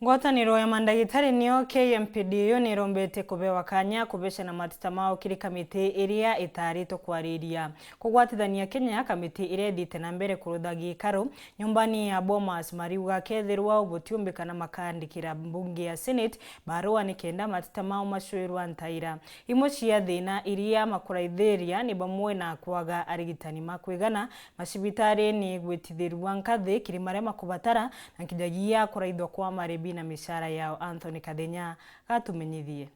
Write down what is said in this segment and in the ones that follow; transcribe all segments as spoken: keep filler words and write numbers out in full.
Ngwataniro ya mandagitari niyo K M P D U nirombete kubewa kanya kubecana mateta mao kiri kamiti iria itaritwe kwariria kugwatithania Kenya, kamiti iria ithite na mbere kurutha gikaro nyumbani ya Bomas. Mariuga kethirwa ubutiumbikana, makaandikira mbunge ya Senate barua nikenda mateta mao macwirwa ntaira. Imwe cia thina iria makuraithiria ni bamwe na kwaga arigitani ma kwigana macibitari, ni gwitithirua nkathi kiri maria makubatara, na nkinyagia kuraithwa kwa maribi na micara yao. Anthony Kathenya gatumenyithie.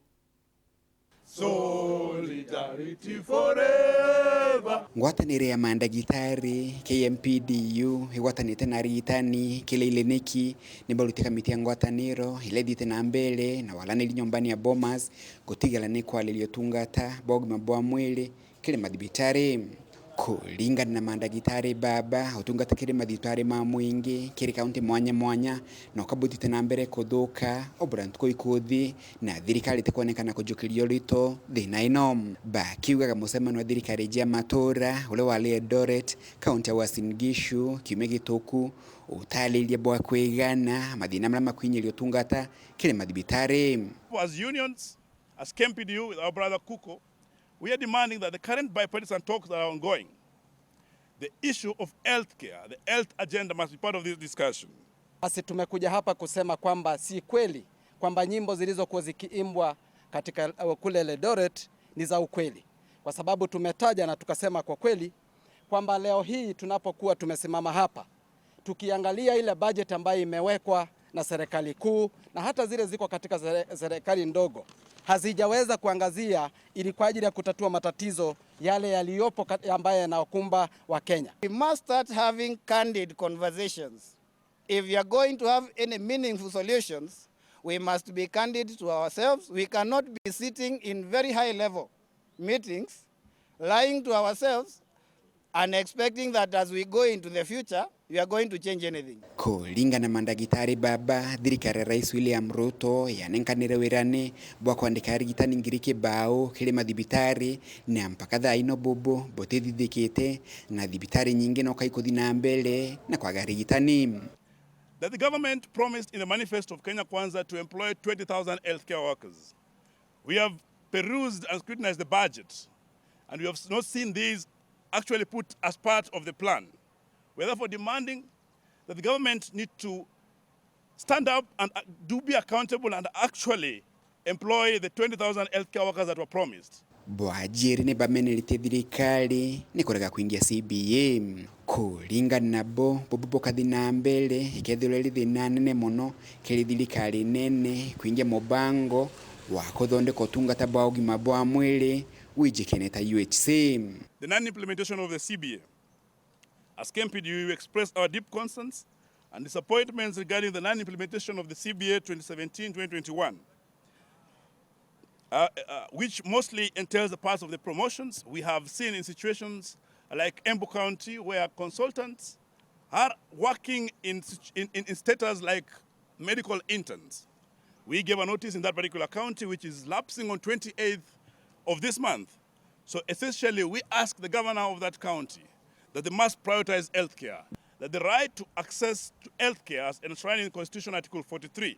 Solidarity forever. Ngwataniro ya mandagitari, K M P D U, igwatanite na arigitani kiri iliniki, ni baruti kamiti ya ngwataniro iria ithite na mbere na walaniri nyumbani ya Bomas gutigara ni kwariria utungata bwa ugima bwa mwiri kiri mathibitari. Kuringana na mandagitari baba, utungata kiri mathibitari ma mwingi kiri kaunti mwanya mwanya no kabutite na mbere kuthuka o bura ntuku ikuthi, na thirikari itikwonekana kujukiria urito thina ino. Bakiugaga mucemanio wa thirikari jia matura uria wari Eldoret, kaunti ya Uasin Gishu, kiumia gituku, utaririe bwa kwigana mathina maria makwinyiria utungata kiri mathibitari. As unions, as K M P D U with our brother Kuko, we are demanding that the current bipartisan talks that are ongoing, the issue of healthcare, the health agenda must be part of this discussion. Basi tumekuja hapa kusema kwamba si kweli kwamba nyimbo zilizokuwa zikiimbwa katika, uh, kule Eldoret ni za ukweli, kwa sababu tumetaja na tukasema kwa kweli kwamba leo hii tunapokuwa tumesimama hapa tukiangalia ile budget ambayo imewekwa na serikali kuu na hata zile ziko katika sere-, serikali ndogo, hazijaweza kuangazia ili kwa ajili ya kutatua matatizo yale yaliyopo kat-, ambayo yanawakumba wa Kenya. We must start having candid conversations. If we are going to have any meaningful solutions, we must be candid to ourselves. We cannot be sitting in very high level meetings, lying to ourselves and expecting that as we go into the future, we are going to change anything. Kuringana na mandagitari baba, thirikari ya Rais William Ruto yanenkanire wirani bwa kwandika arigitani ngiri kibao kiri mathibitari, na mpaka thaa ino bubu butithithikite, na thibitari nyingi no kaikuthi na mbere na kwaga arigitani. That the government promised in the manifesto of Kenya Kwanza to employ twenty thousand healthcare workers. We have perused and scrutinized the budget, and we have not seen these actually put as part of the plan. We are therefore demanding that the government need to stand up and, uh, do be accountable and actually employ the twenty thousand healthcare workers that were promised. Bwajiri ni bameneretie thirikari ni kurega kuingia C B A. Kuringana nabo, bubu bukathi na mbere ikethirwa iri thina nene mono kiri thirikari nene kuingia mubango wa kuthondeka utungata bwa ugima bwa mwiri wijikene ta U H C. The non-implementation of the C B A, as K M P D U, we express our deep concerns and disappointments regarding the non-implementation of the C B A twenty seventeen twenty twenty-one, uh, uh, which mostly entails the parts of the promotions we have seen in situations like Embu County, where consultants are working in situ-, in, in, in status like medical interns. We gave a notice in that particular county, which is lapsing on twenty-eighth of this month. So essentially, we ask the governor of that county that they must prioritize healthcare, that the right to access to healthcare as enshrined in Constitution Article forty-three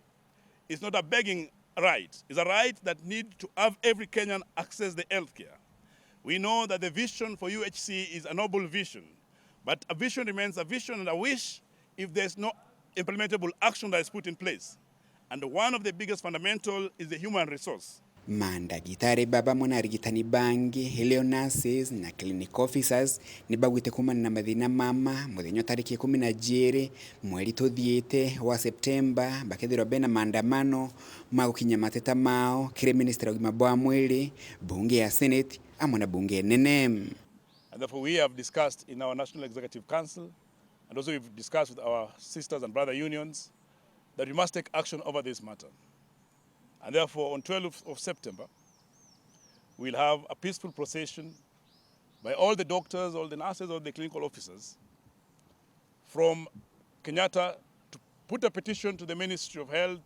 is not a begging right. It's a right that need to have every Kenyan access the healthcare. We know that the vision for U H C is a noble vision, but a vision remains a vision and a wish if there's no implementable action that is put in place. And one of the biggest fundamental is the human resource. Mandagitari baba bamwe na arigitani bangi, ilio nurses na clinic officers, ni bagwite kumana na mathina mama muthenya wa tariki ikumi na jiiri mweri tuthiite wa Septemba, bakethirwa bena maandamano ma gukinyia mateta mao kiri ministry ya ugima bwa mwiri, bunge ya Senate, amwe na bunge nene. And therefore we have discussed in our National Executive Council, and also we've discussed with our sisters and brother unions, that we must take action over this matter. And therefore, on twelfth of September, we'll have a peaceful procession by all the doctors, all the nurses, all the clinical officers from Kenyatta to put a petition to the Ministry of Health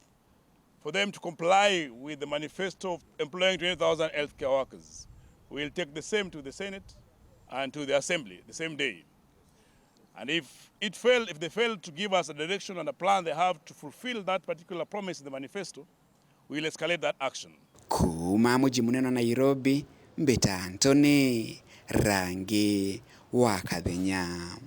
for them to comply with the manifesto of employing twenty thousand healthcare workers. We'll take the same to the Senate and to the Assembly the same day. And if it failed, if they fail to give us a direction and a plan they have to fulfill that particular promise in the manifesto, we will escalate that action. Kuuma muji munene wa Nairobi, mbita Anthony Rangi wa Kathenya.